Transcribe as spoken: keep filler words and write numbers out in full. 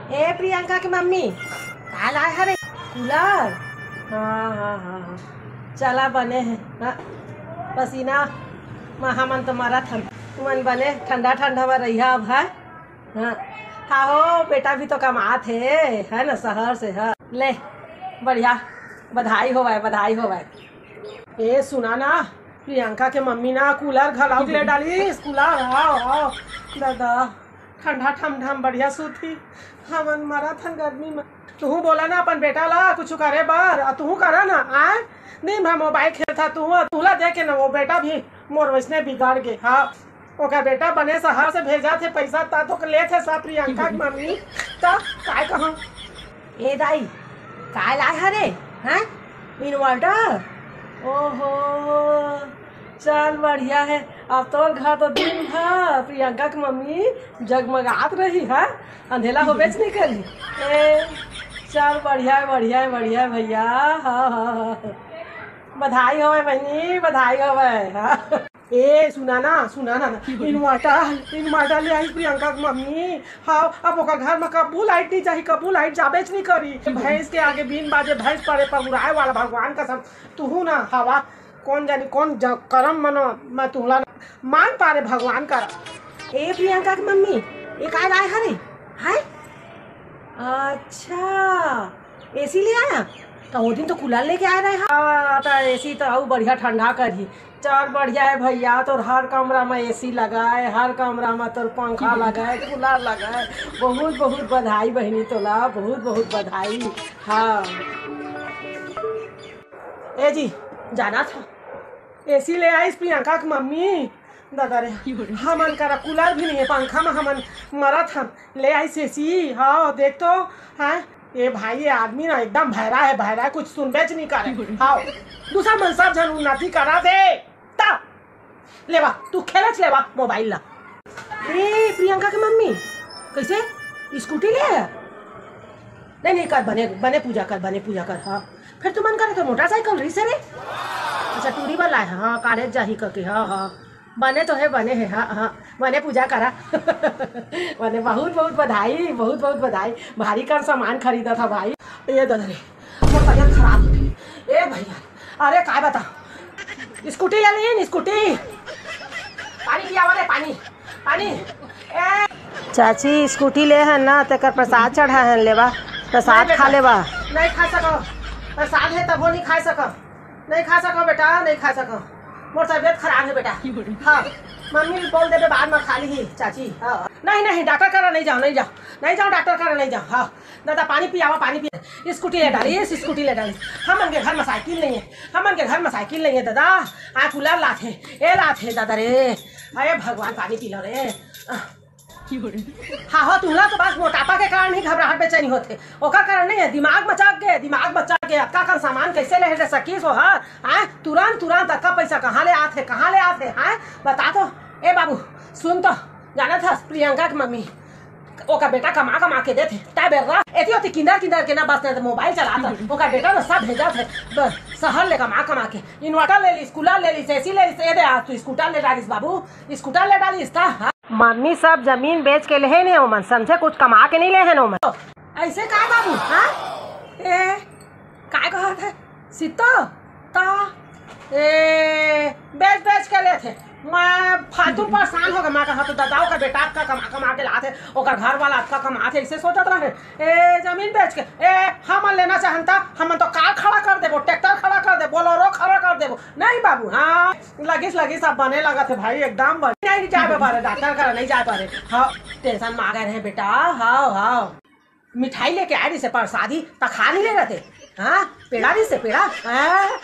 ए प्रियंका के मम्मी, का लाए हरे? कूलर? हाँ, हाँ, हाँ, हाँ। चला बने हे। हाँ। पसीना म हमन तो मरत हन। तुमन बने ठंडा ठंडा म रहिहा अब, है? हाँ। हाँ हो, बेटा भी तो कमात हे, है ना, शहर से, हाँ। ले, बढ़िया। बधाई होवय, बधाई होवय। ए, सुना ना, प्रियंका के मम्मी ना कूलर घलौक ले डालिस, कूलर, आओ, आओ, दादा, ठंडा ठमठम बढ़िया सूती, हमन मरत हन गर्मी में। तुहू बोला ना अपन बेटा ला कुछ करे बर, आ तुहू करा ना, आय, दिन भर मोबाइल खेलथा तुहू, तुहला देख के ना वो बेटा भी मोर वैसने बिगड़ गे, हाँ। ओकर बेटा बने शहर से भेजत हे पैसा, त तो लेत हे सब प्रियंका के मम्मी। त काय कहूं? ए दाई, काय लाए हरे? हैं? Inverter? ओहो, चल बढ़िया हे। अब तोर घर तो दिन भर प्रियंका के मम्मी जगमगात रही, हाँ? अंधेला होबेच नहीं करी। ए, चल बढ़िया हे, बढ़िया हे, बढ़िया हे भैया। हाँ, हाँ, हाँ। बधाई होवय बहिनी, बधाई होवय। हाँ। ए, सुना ना, सुना ना, ना। Inverter, inverter ले आइस प्रियंका के मम्मी। हाँ, अब ओकर घर में कब्बू लाइट नहीं जाही, कब्बू लाइट जाबेच नहीं करी। भैंस के आगे बीन बाजे, भैंस परे पगुराए वाला, भगवान कसम। तुहू ना हवा, कौन जानी कौन ज-, करम मन, मैं तुहला मांग पारे भगवान करा। ए प्रियंका के मम्मी, ए काय लाए हरे? हाय? अच्छा, एसी ले आया? त ओ दिन तो कूलर लेके आए रहे। हाँ, त एसी तो अउ बढ़िया ठंडा करही। चल बढ़िया हे भैया, तोर हर कमरा में एसी लगाए, हर कमरा में तोर पंखा लगाए, कूलर लगाए। बहुत बहुत बधाई बहिनी तोला, बहुत बहुत बधाई। हाँ। ए जी, जाना था, एसी ले आइस प्रियंका के मम्मी। दादा रे, हमन करा कूलर भी नहीं है, पंखा में हमन मरत हन। ले आइस एसी, हाँ, देख तो, हाँ। ए भाई, ये आदमी ना एकदम भैरा है, भैरा है, कुछ सुनबेच नहीं करे। हाँ, दूसर मन सब झन उन्नति करा दे। ता, लेवा, तू खेलच लेवा मोबाइल ला। ए, प्रियंका के मम्मी, कैसे? स्कूटी ले आया? नहीं, नहीं, कर, बने, बने पूजा कर, बने पूजा कर, हाँ। फिर तुमन करे तो मोटरसाइकिल रहिस हे रे। अच्छा, टूरी वाला है, हाँ, कॉलेज जाही करके, हाँ, हाँ। बने तो है, बने है, हाँ, हाँ, बने पूजा करा। बने, बहुत, बहुत बधाई, बहुत, बहुत बधाई। भारी कन सामान खरीदा था भाई। ए दादा रे, मोर तबियत खराब हो गई। ए भैया, अरे काय बता, स्कूटी ले लीन, स्कूटी। पानी पियावा रे, पानी, पानी। ए। चाची, स्कूटी ले हन ना, तेकर प्रसाद चढ़ा हन, लेवा, प्रसाद नहीं खा बेटा, लेवा। नहीं खा सको, प्रसाद है तब वो नहीं खा सको। नहीं खा सको बेटा, नहीं खा सको। मोर तबियत खराब है बेटा। हाँ, मम्मी बोल देबे बाद में खा ली चाची। हाँ। नहीं, नहीं, डॉक्टर करा नहीं जाओ, नहीं जाओ, नहीं जाओ, डॉक्टर करा नहीं जाओ। हाँ, दादा पानी पियावा, पानी पिया। स्कूटी ले डाली, इस स्कूटी ले डाली। हमन के घर में साइकिल नहीं है, हमन के घर में साइकिल नहीं है दादा। आ कूलर लात है, ए लात है दादा रे। अरे भगवान, पानी पी लो रे। हाँ, हो, तुहला तो बस मोटापा के कारण ही घबराहट बेचैनी होथे, ओकर कारण नहीं है। दिमाग मचक गे, दिमाग मचक गे। अतका कन सामान कैसे ले ले सकीस हो, हाँ? हाँ, तुरंत, तुरंत अतका पैसा कहाँ ले आथे, कहाँ ले आथे, हाँ? बता तो। ए बाबू, सुन तो, जानत हस, प्रियंका के मम्मी, ओकर बेटा कमा, कमा के देथे, ता बेर्रा, एती ओती किंदर, किंदर के ना बस, ना तो मोबाइल चलात, ओकर बेटा ना सब भेजत है, ब-, शहर ले कमा, कमा के, inverter ले लीस, कूलर ले लीस, एसी ले लीस, ए दे आज तू स्कूटर ले डालिस बाबू, स्कूटर ले डालिस ता, हाँ? मम्मी सब जमीन बेच के लेहे ने ओमन, समझे, कुछ कमा के नहीं लेहे ने ओमन। ऐसे का बाबू, हाँ? ए, काय कहत है? सीता? ता? ए, बेच बेच के लेथे। मैं फालतू परेशान हो गया। मैं कहा तो दादा ओकर बेटा अतका कमा कमा के लाथे, ओकर घर वाला अतका कमाथे, ऐसे सोचत रहे। ए, जमीन बेच के, ए, हमन लेना चाहन ता, हमन तो कार खड़ा कर देबो, ट्रैक्टर खड़ा कर देबो, बोलेरो खड़ा कर देबो। नहीं बाबू, हाँ, लगिस, लगिस, अब बने लगत है भाई, एकदम बने। नहीं, नहीं जाए पारे, डॉक्टर करा नहीं जाए पारे। हाँ, टेंशन में आ गए रहे बेटा। हाँ, हाँ, मिठाई लेके आए रहिसे, प्रसादी, त खा नहीं ले रहते। हाँ, पेड़ा रहिसे, पेड़ा। हाँ।